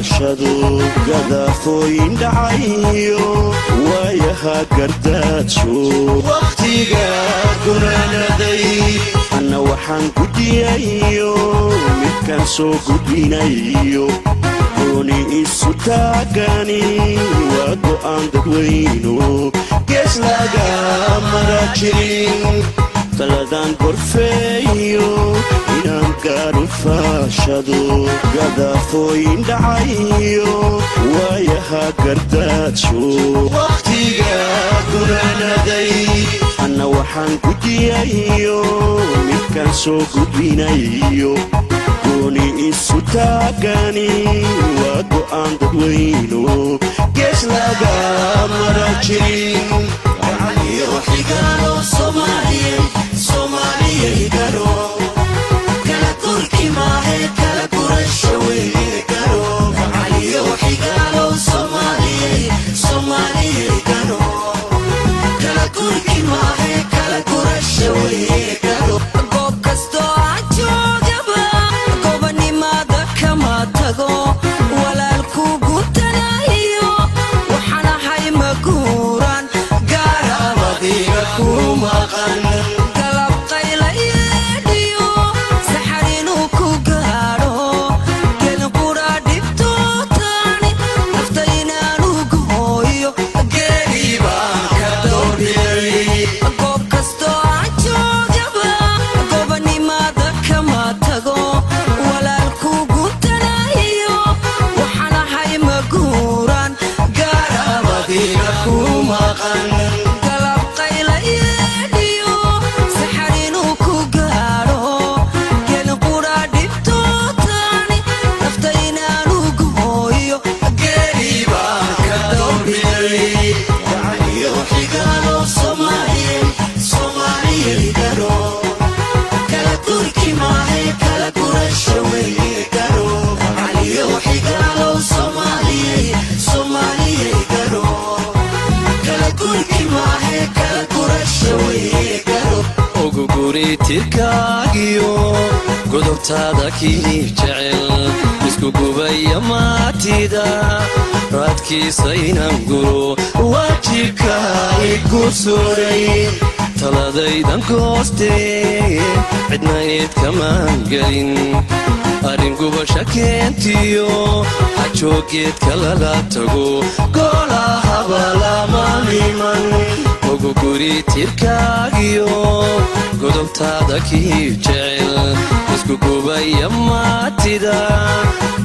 faashado gadaafooyin dhacayo waayaha gardaadsho wakhtiga gunaanaday. Anna waxaan gudiyayo midkaan soo gudbinayo, gooni isu taagani waa go'aan dadweyno gees laga mara jirin. Taladaan gorfeeyo inaan gaaru faashado gadaafooyin dhacayo waayaha gardaadsho wakhtiga gunaanaday. Anna waxaan gudiyayo midkaan soo gudbinayo, gooni isu taagani waa go'aan dadweyno gees laga mara jirin. Soomaaliyay garo, kala turki maahe, kala gurasho weeye. Garo caliyo xigaalo, Soomaaliyay, Soomaaliyay garo, kala turki maahe, kala gurasho weeye. Garo. Goob kastoo aan joogaba gobanimada kama tago, walaalkugu talayo waxaan ahay maguuran. Gaarabadiga ku maqan. Galab qayla yeedhiyo saxar inuu ku gaadho, gelin qura dhibtootaani nafta inaanu gooyo. Geeri baan ka doorbiday. Goob kastoo aan joogaba gobanimada kama tago, walaalkugu talayo waxaan ahay maguuran. Gaarabadiga ku maqan. Galab qayla yeedhiyo saxar inuu ku gaadho, gelin qura dhibtootaani nafta inaanu gooyo. Geeri baan ka doorbiday. Gacaliyo xigaalo, Soomaaliyay, Soomaaliyay garo, kala turki maahe, kala gurasho weeye. Garo caliyo xigaalo, Soomaaliyay, Soomaaliyay garo, kala turki maahe, kala gurasho weeye. Garo. Ugu guri tirkaagiyo godobtaada kii jecel, isku gubaya maatida raadkiisa inaan guro waajibka igu suray. Taladaydan goostee cidna eed kamaan gelin, arrin gubasha keentiyo xajoogeedka lala tago goolahaba lama niman. Ugu guri tirkaagiyo godobtaada kii jecel, isku gubaya maatida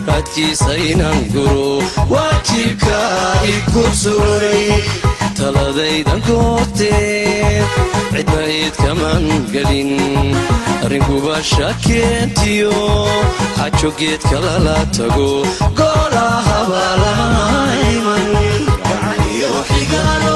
raadkiisa inaan guro waajibka igu suray. Taladaydan goostee cidna eed kamaan gelin, arrin gubasha keentiyo xajogeedka lala tago goolahaba lama iman. Gacaliyo xigaalo.